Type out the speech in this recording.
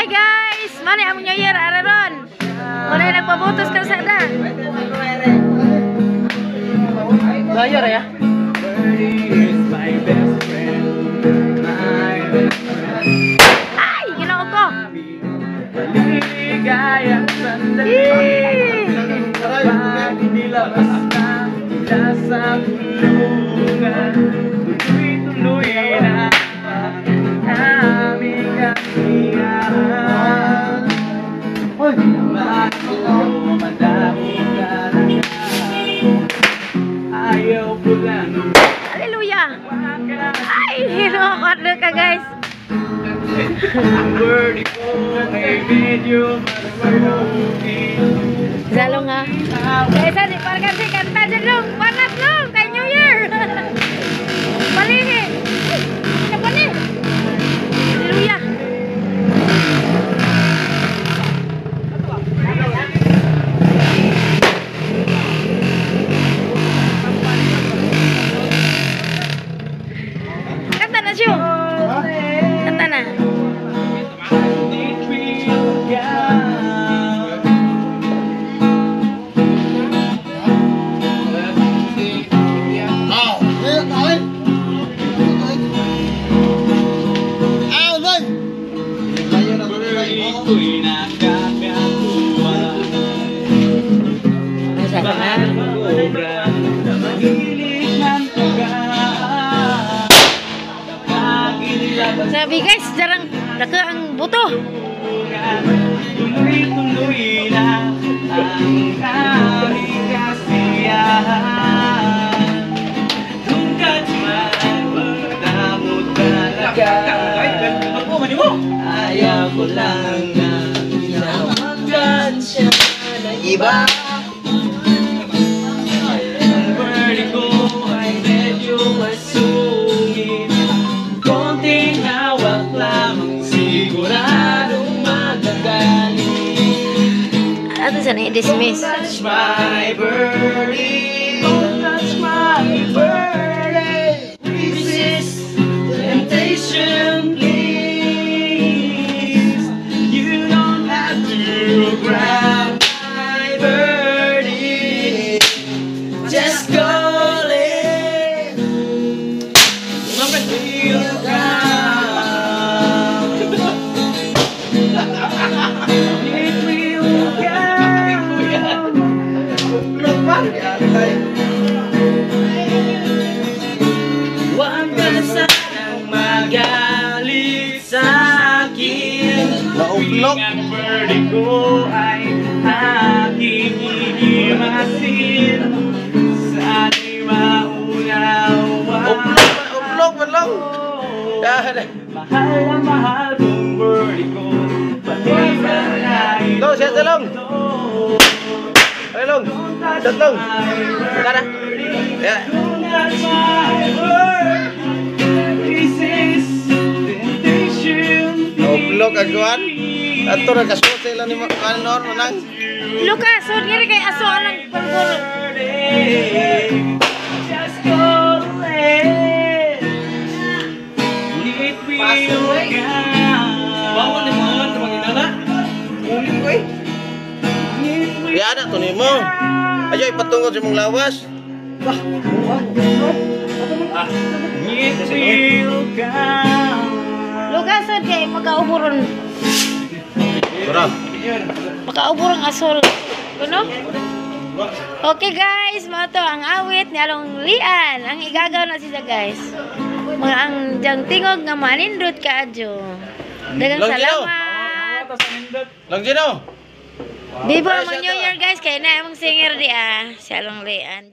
Hi guys! Mani ang New Year araron. Wala nagpabutos kalsada. Bayar ya. My best friend, my best friend. Ay, Ginoo ko. Maligayang sandali. Yee! Pag inilabas na mula sa kulungan, tuloy-tuloy na ang aming kasiyahan. Naman madami talaga. Ayaw ko lang Hallelujah. Ay, Ginoo ko ka, guys. Ang birdie ko ay medyo masungit. Zalo nga. Kaya di para kasi kanta dyan long. Banat long. Kay New Year. Balihi. Ay, nabali. Hallelujah. Kanta na siya. Kanta na. It will count. Ah, eh, ay. Ah, nay. Ito'y nakakatuwa. Nasa na? Sobra mahilig ng tuga. Kapag inilabas Sabi guys, jarang dako ang buto. tuloy-tuloy na ang aming kasiyahan. Don't touch my madamot talaga. Ayaw ko lang na tinawagan siya ng iba. Ang birdie ko ay medyo masungit. Konting hawak lamang, siguradong magagalit. Ato sa na i-dismiss. Don't touch my birdie. Don't touch my birdie. Resist temptation, please. You don't have to grab my birdie. Just call it. Will come. It will come. Ay. Huwag ka na sanang magalit sa akin. Naublok. Tuwing ang birdie ko ay aking hihimasin, sana'y maunawa. Uplok, uplok man lang. Mahal na mahal kong birdie ko. Pati na Long, siya sa long. Ay, long. Shot long. Tara. Yeah. Don't touch my birdie. Resist temptation. Naublok ang kuwan. Ato ra kasuot sa ilang ni kanon manang. Lucas, so diri kay aso anang panggulo. Just call it. It will come. Bawal ni mga sa mga inana. Uling ko eh. It will Ya na to nimo. Ayo ipatungod sa imong lawas. It will come. Lucas, so kay magauburon. Tara. Makauburong asol. Kuno? Okay guys, mao to ang awit ni Along Lian. Ang igagaw na siya, guys. Mga ang jang tingog nga manindot kaadyo. Daghang Long Gino. salamat. Long Gino. Bibo ang New Year, guys, kay na among singer di ah, si Along Lian.